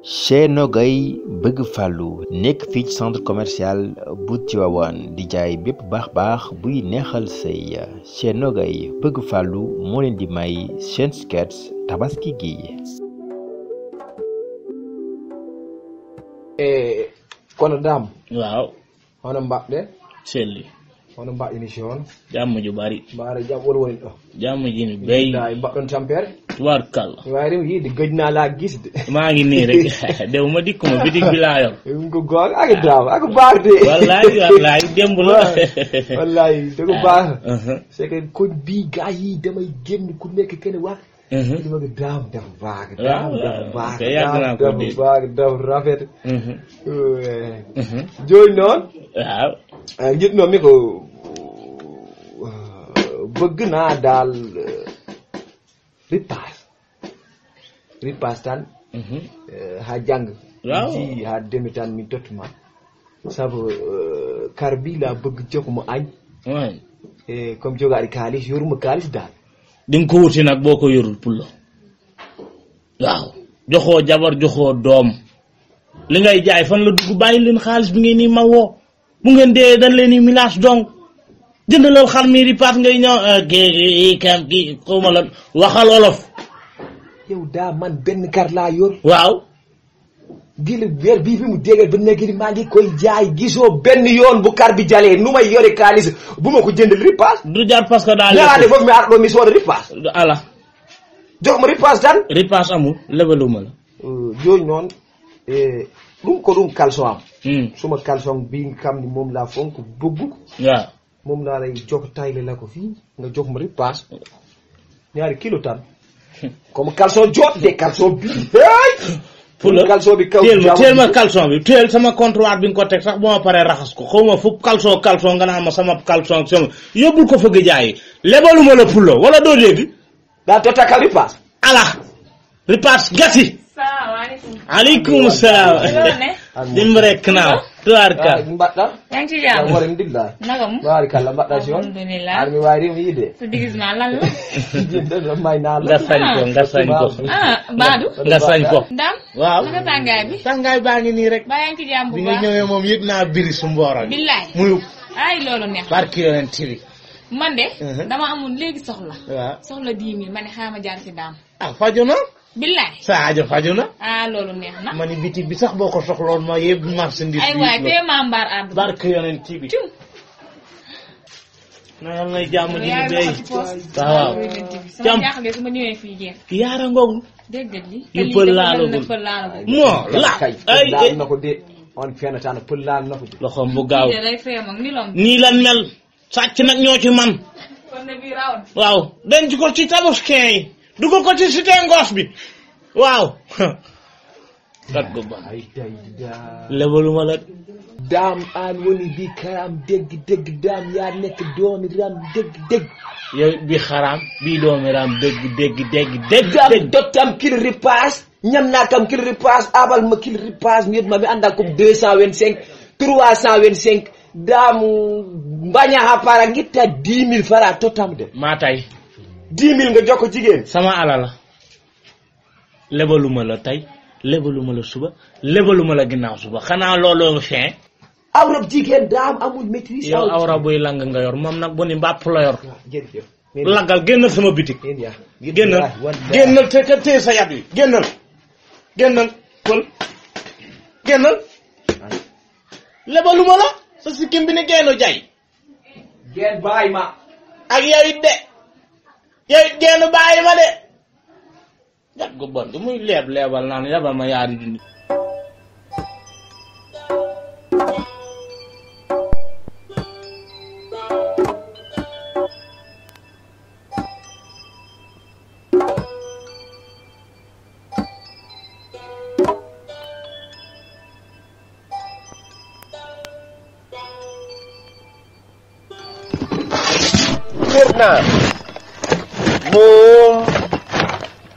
Chez Nogay bëgg fàllu nekk fii ci centre commercial bu Tivaouane di jaay bépp baax buy neexal sëy Chez Nogay bëgg fàllu moo leen di may seen sketch tabaski gi. kono dam waaw hono mbaɗɗe selli hono mbaɗɗini on jamma ju bari mbaara jam woni ɗo jamma jini bey da mbaɗɗon tampere tubarkalla wayrim yiide gëjna la gisde maa ngi nii rek dew ma dikkuma bitig bi laa yor ko goog ak dam ak baarde wallahi démb la wallahi da ko baax c'est que ko bi gaa yi damay génn ku nekk kenn wax dama ko daam dafa baax dafa rafet jooy noon waaw njit noon mi ko bëgg naa daal ripaas tan ha jàng ji ha demi tan mi tottuma sabu kar bi la bëgg jokkuma añ comme jogaari kaalis yoruma kaalis daal di nga ko wuti nag boo ko yorul pullo waaw joxoo jabar joxoo doom li ngay jaay fan la dugg bàyyi leen xaalis bi ngeen ni mawoo bu ngeen dee dañ leen ni milaas donc jëndalal xar mi ripaas ngay ñëw kii xawma la waxal olof yow daa man benn kar laa yor waaw gili weer bii fi mu déggal ba nekk ni maa ngi koy jaay gisoo benn yoon bu kar bi jalee nu may yore kaalis bu ma ko jëndal ripaas du jar parce que daal ñaade foofu mi ar ɗo mi sooda ripaas ala jox ma ripaas tan ripaas amul lebaluma la jooñ noon ɗum ko ɗum caleçon am suma caleçon bi kam ni moom laa fonk bëgg waaw moom laa lay jox tayle la ko fii nga jox ma ripaas ñaari kilo tan comme caleçon jot de caleçon bi pour la caleçon bi kaw teel ma caleçon bi teel sama comptoir bi nga ko teg sax boo ma paree raxas ko xaw ma fu caleçon nga naan ma sama caleçon sama yóbbul ko fëgg jaayi lebaluma la pullo wala doo dégg daa totakal ripaas ala ripaas gati aleykum salaam dimb rek naaw tubaarkal mbaɗɗa yaa ngi ci jàmm wala ndigla nagam baarikalla mbaɗɗa si on alhamdulillah ar mi waari mi yiide su déguisement lan la may naa nga sañ ko baadu nga sañ ko dam waaw naka tàngaay bi tàngaay baa ngi nii rek ba yaa ngi ci jàmm bu bi nga baax ñëwee moom yëg naa biri su mboora bi billaay muy ay loolu neex barki yonent bi man de dama amul léegi soxla waaw soxla 10 000 ma ne xaama jaar ci daam faju na billaay sa aajo faju na loolu neex na ma ni bitig bi sax boo ko soxloon ma yëpp marchandise ay waay tee maa mbaar àddu barki yonent bi na yàlla nay jàmm ji ñu béy waaw sama jaaxle su ma ñëwee fii jeex yaara ngoogu dégg li yu pël laalagul moo la ay laal na ko de on fenatan pël laal na ko de loxoom bu gaaw day feem ak ni lom nii lan mel sàcc nag ñoo ci man kon ne bi rawoon waaw denc ko ci tabuskin yi dugal ko ci cité ngoos bi waaw kat gu ba ay day daa lebaluma la daam aan woni bi karam dégg daam yaa nekk doomi ram dégg yow bi xaraam bii doomi raam dégg daam dottam kilo ripaas ñam naa kam kilo ripaas abal ma kilo ripaas mi ma mi ànda comme 225 325 daam mbaña ha para ngitta 10 000 fara tottam de maa tay 10 000 nga jox ko jigéen sama alala lebaluma la tey lebaluma la suba lebaluma la ginnaaw suba xanaa looloo fin awrab jigéen daam amul maîtrise yow awra buy lang nga yor moom nag bu ni mbàpp la yor jërëjëf laggal génnal sama bitik yéen yaa génnal te sa yat yi génnal pël génnal lebaluma la sa sikkim bi ni geeno jay geen bàyyi ma ak yow it geenu bàyyi ma de jat gu bon du muy leebal naan yabal ma yaari junni Kirna boom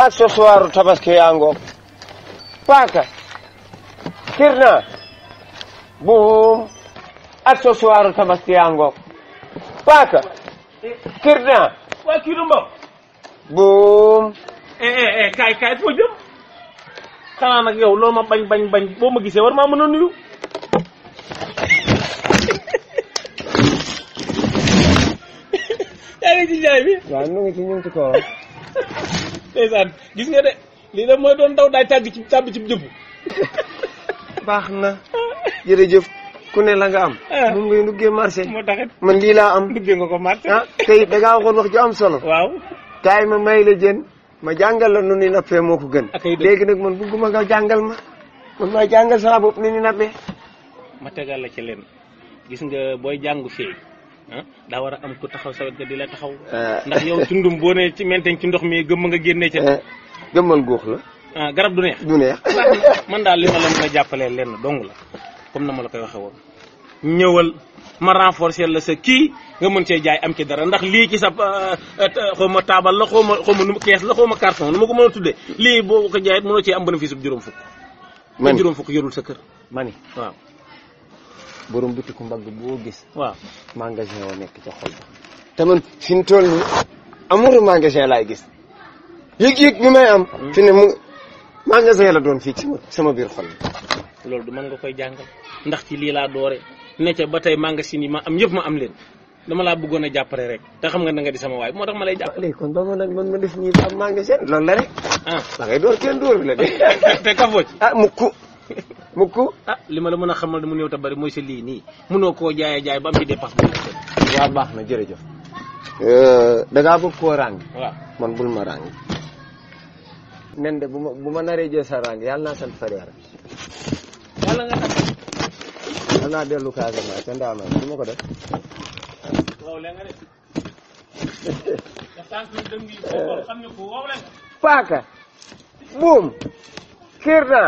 accessoire tabaski yango paka Kirna boom accessoire tabaski yango paka Kirna waa kii du mbokk boom kaay foo jëm xanaa nag yow loo ma bañ boo ma gisee war maa mën a nuyu yaa ngi ci jaay bi waaw ñu ngi ci kaw ndeysaan gis nga de lii de mooy doon daw daay tàbbi ci jëpp baax na jërëjëf ku ne la nga am moom ngay duggee marché moo taxit man lii laa am duggee nga ko marché tey da ngaa waxoon wax ju am solo waaw kaay ma may la jën ma jàngal la nu ni nappee moo ko gën léegi nag man bugguma nga jàngal ma man maa jàngal sama bopp ni ni nappee ma tegal la ci leen gis nga booy jàng fii daa war a am ku taxaw sa wet ga di la taxaw ndax yow tundum boo ne ci menten ci ndox mi gëmm nga génnee ca gëmmal góox la garab du neex man daal li ma la mën a jàppalee lenn dong la comme na ma la koy waxe woon ñëwal ma renforcer la sa kii nga mën cee jaay am ci dara ndax lii ci sa xaw ma taabal la xaw ma nu kees la xaw ma carton nu ma ko mën a tuddee lii boo ko jaayit mënoo cee am bénéfice bu juróom fukk man juróom fukk yorul sa kër mani waaw borom bitiku mbagg boo gis waaw magasin wa nekk ca xol ba te man fi mu toll nii amuru magasin laay gis yëg-yëg bi may am fi ne mu magasin la doon fii ci sama biir xol loolu du mën nga koy jàngal ndax ci lii laa doore ne ca ba tey magasin yi ma am yëpp ma am leen dama laa bëggoon a jàppale rek te xam nga da nga di sama waay moo tax ma lay jàppale léegi kon ba ma nag man ma def ñii am magasin loolu la rek da ngay door kenn door bi la de te kafoo ci mukk li ma la mën a xamal mu néew te bari mooy sa lii nii mënoo koo jaay ba am ci dépense bu waaw baax na jërëjëf da ngaa bëgg koo ràng waaw man bul ma ràng nen de bu ma naree jël sa ràng yàlla naa sant Fareera yàlla nga sant yàlla naa dellu Casamance ca Ndaama du ma ko def waaw la nga def tànk dëng yi xam ne ko waaw la nga paaka buum Kirna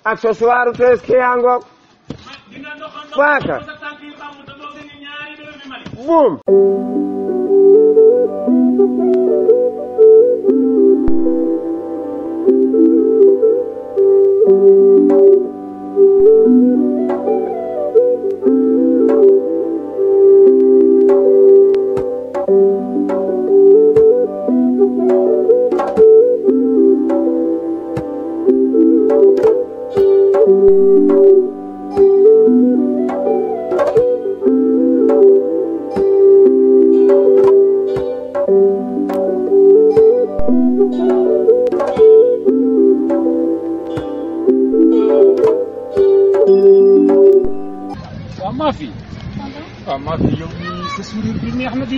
accessoire tees ki yaa ngoog paaka buum maa fi yow nii sa sourire bi neex na di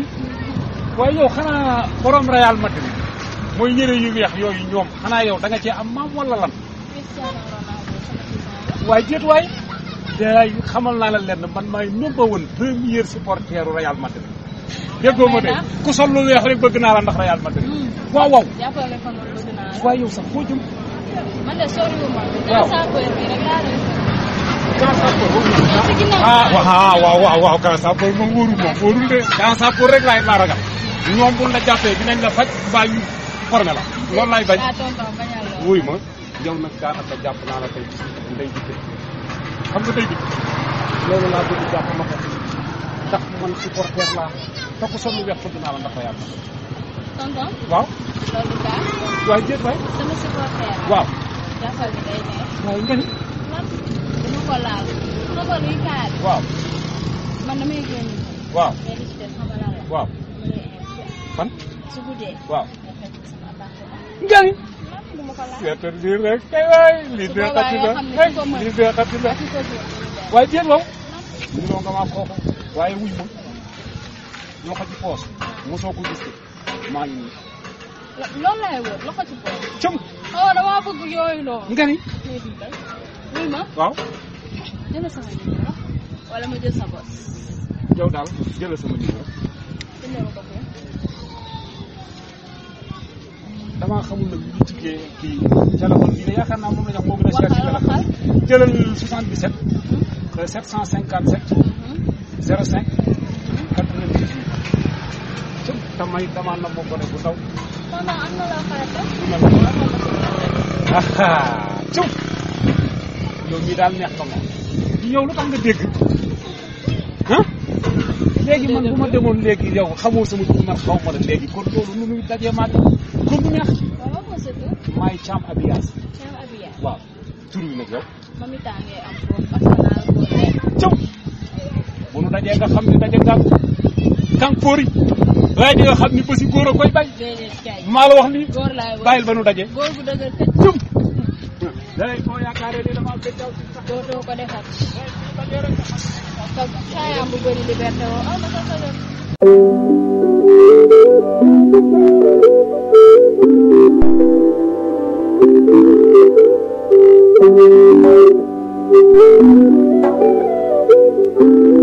waaye yow xanaa borom Real Madrid mooy yëre yu weex yooyu ñoom xanaa yow da nga cee am maam wala lan waaye déet waay day xamal naa la lenn man maay number one premier supporteru Real Madrid déggoo ma de ku sol lu weex rek bëgg naa la ndax Real Madrid waaw waaw waaye yow sax foo jëm man de soriwuma waaw waaw Kansapor moom wóorul de Kansapor rek laay laa ragal ñoom bu la jàppee dinañ la faj mbaa ñu formé la loolu laay bañ. wuy ma yow nag kaa xam ne jàpp naa la tey ndey dikk xam nga ndey dikk loolu laa bëgg jàpp ma ko ndax man supporter laa te ku sonn weex bëgg naa la ndax yàlla. tonton. waaw. loolu kaa. waaye jéeg waay. sama supporter. waaw. jàppal bi day neex. waaye nga ni. man dama ko laal. xam nga luy kaar. waaw. man damay génn. waaw. mais li ci des xam nga lan la. waaw. fan. su guddee. waaw. nga fekk sama appartement. nga ni. man du ma ko laal. gerte lii rek kay waay lii su dee boobaa xati yoo la xam ne hey su ko mën. lii dee xati la ak su ko mën. waaye déet moom. mënoo nga maa kooku waaye wuy ma loxo ci poos mosoo ko gis maa ngi nii. loolu laay wër loxo ci poos. cëm. oh damaa bëgg yooyu noonu. nga ni. wuy ma. waaw. jël sama numéro wala ma jël sa bos. yow daal jëlal sama numéro. jëndee ma ko fii. damaa xamul nag ñu ci kii téléphone bi de yaakaar naa moom la ñu wax moo gën a cher ci téléphone. waxal. jëlal 77. 757. 05. 98. cëm damay damaa na boo ko ne bu ndaw. non non am na loo xayma. du mel noonu. cëm. yow mii daal neex ko moom. yow lu tax nga dégg. ah. léegi man bu ma demoon léegi yow xamoo sama tur man xaw ma la léegi kon loolu nu muy dajee maa kon du neex. waaw ma sa tur. maay Thiam Abiyaas. Thiam Abiyaas. waaw tur wi nag yow. mami tàngee am foofu personnel boobu rek. cëw bu nu dajee nga xam ne daje gàncax fóori waaye di nga xam ni bési góor a koy bay. déedéet kay. maa la wax nii. góor laay wër. bàyyil ba nu daje. góor bu dëgër kër. cëm. day boo yaakaaree ni dama gëj daw ci sax. dootoo ko defar. parce que saa bu bëri liberté woo am na ko sa yoon. Thank you.